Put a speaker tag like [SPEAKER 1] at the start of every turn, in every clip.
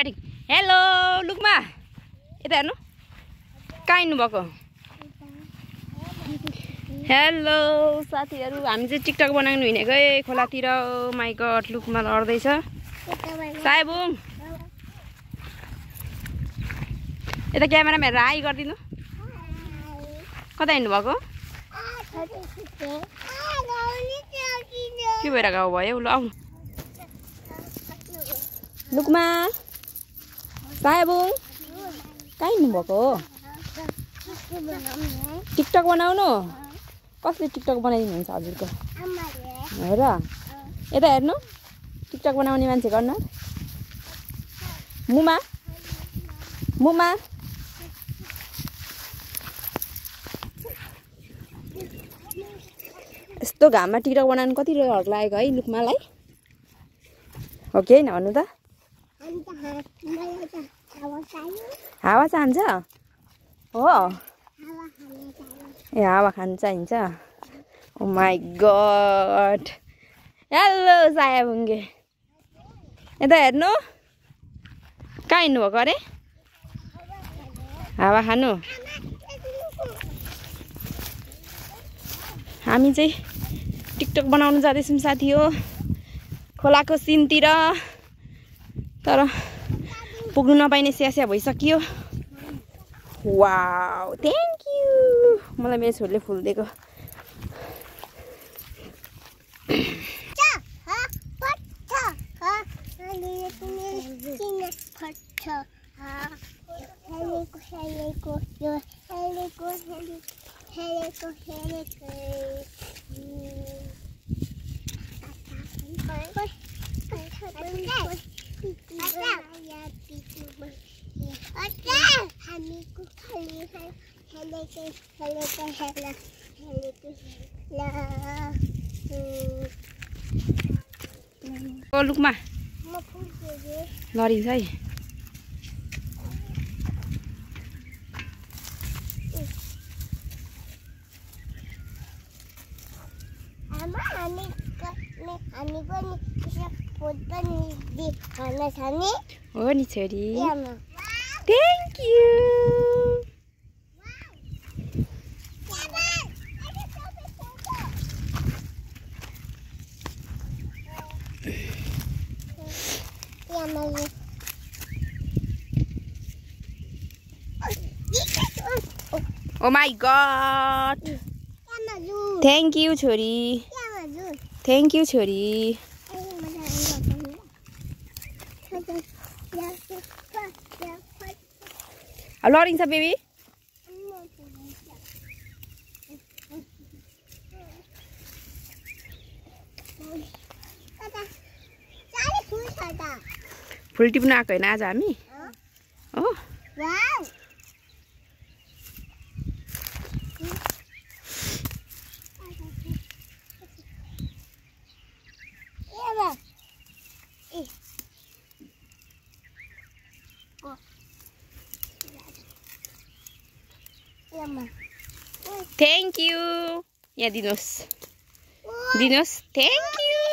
[SPEAKER 1] Starting hello लुकमा यता हेर्नु कहाँ हिँड्नु भएको हेलो साथीहरू हामी चाहिँ टिकटक बनाउनु हिँडेको खोलातिर माइ गड लुकमा लड्दैछ सायबुङ यता क्यामेरामा हेरेर हाई गरिदिनु कता हिँड्नु भएको के भएर गाउँ भयो ल आउनु लुकमा सायबुङ कहाँ हिँड्नु भएको हो टिकटक बनाउनु कसले टिकटक बनाइदिनुहुन्छ हजुरको हो र यता हेर्नु टिकटक बनाउने मान्छे गर्न मुमा मुमा यस्तो घाममा टिकटक बनाउनु कति डर लागेको है लुकमालाई हो कि होइन भन्नु त हावा चाहन्छ हो ए हावा खानु चाहिन्छ ओ माई गड हेलो सायाबुङ्गे यता हेर्नु कहाँ हिँड्नु भएको अरे हावा खानु हामी चाहिँ टिकटक बनाउनु जाँदैछौँ साथी हो खोलाको सिनतिर तर पुग्नु नपाइने स्यास्या भइसक्यो वाउ थ्याङ्क यू मलाई मेरो छोरीले फुल दिएको ओ लुकमा लडिन्छ है हो नि छोरी thank you oh my God thank you छोरी थ्याङ्क यू छोरी लडिन्छ बेबी फुल टिप्नु आएको होइन आज हामी हो थ्याङ्क यू यहाँ दिनुहोस् दिनुहोस् थ्याङ्क यू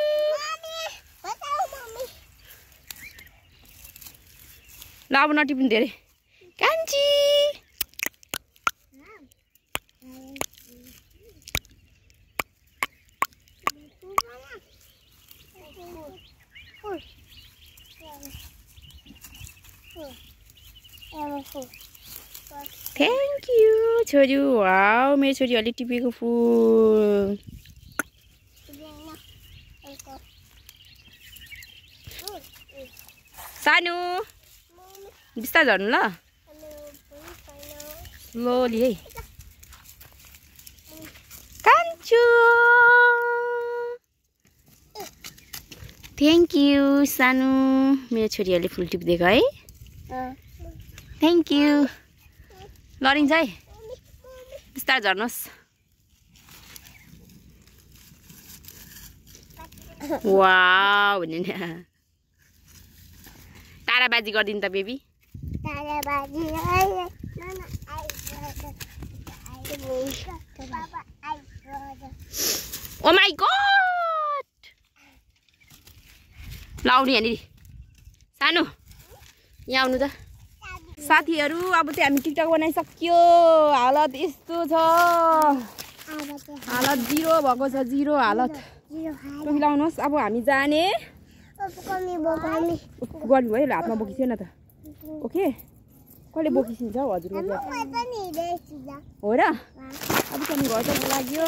[SPEAKER 1] ल अब नटिप्नु धेरै कान्छी थ्याङ्क यू छोरी वाउ मेरो छोरी अलि टिपेको फुल सानो बिस्तारै झर्नु ल स्लोली है कान्छु थ्याङ्क यू सानो मेरो छोरीहरूले फुल टिपिदिएको है थ्याङ्क यू लडिन्छ है बिस्तारै झर्नुहोस् वाउ भन्ने नि ताराबाजी गरिदिनु त बेबी ओ माई गड लाउनु यहाँनिर सानो यहाँ आउनु त साथीहरू। अब चाहिँ हामी टिकटक बनाइसक्यो। हालत यस्तो छ, हालत जिरो भएको छ, जिरो हालत। टोपी लाउनुहोस्। अब हामी जाने गर्मी भयो ल, हातमा बोकिसक्यो न त। ओके कसले बोकिसिन्छ हौ हजुरको हो र। अब चाहिँ घर चल्नु लाग्यो,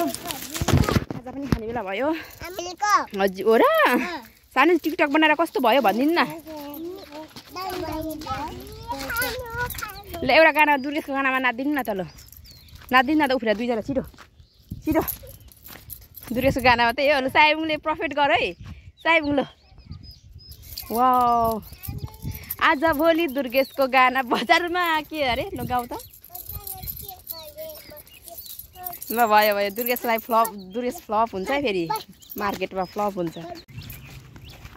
[SPEAKER 1] खाजा पनि खाने बेला भयो हजुर हो र। सानो टिकटक बनाएर कस्तो भयो भनिदिनु न ल। एउटा गाना दुर्गेशको गानामा नाचिदिनु न त ल, नाचिदिनु न त उफ्रा दुईजना छिटो छिटो। दुर्गेशको गानामा त यो साइबुङले प्रफिट गर है साइबुङ ल। वाउ आज भोलि दुर्गेशको गाना बजारमा के अरे ल गाउँ त ल। भयो भयो दुर्गेशलाई फ्लप, दुर्गेश फ्लप हुन्छ है फेरि मार्केटमा फ्लप हुन्छ।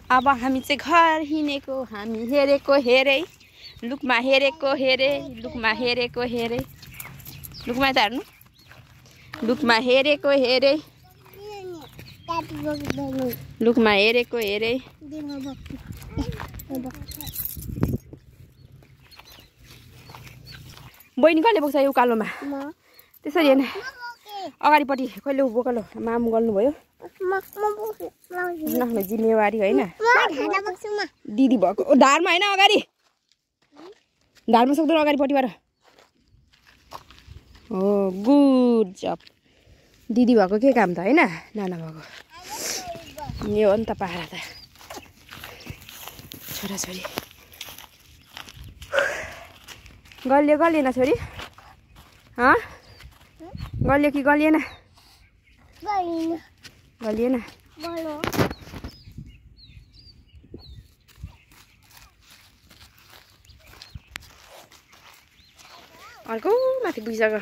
[SPEAKER 1] अब हामी चाहिँ घर हिँडेको, हामी हेरेको हेरे लुकमा हेरेको हेरे, लुकमा हेरेको हेरे, लुकमा त हेर्नु, लुकमा हेरेको हेरे, लुकमा हेरेको हेरे। बहिनी कहिले बोक्छ यो उकालोमा त्यसरी होइन अगाडिपट्टि कहिले बोकालो माम गर्नुभयो नख्ने जिम्मेवारी होइन दिदी भएको धारमा होइन अगाडि धारमा सक्दैन अगाडिपट्टिबाट हो। गुड जब दिदी भएको के काम त होइन नाना भएको यो हो नि त पारा त छोराछोरी गलियो गलिएन छोरी गलियो कि गलिएन गलिएन अर्को माथि पुगिसक्यो।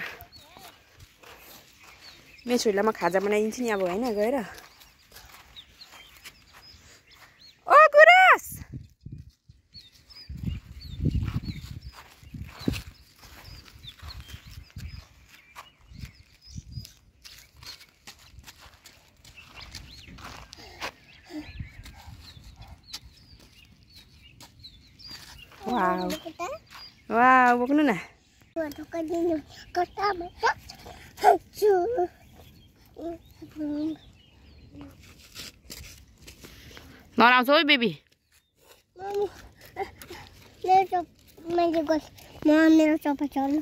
[SPEAKER 1] मेरो छोरीलाई म खाजा बनाइदिन्छु नि अब होइन गएर। ओ गुरास वाउ वाउ बोक्नु न नराउँछ है बेबी
[SPEAKER 2] मेरो चप्पा चल्नु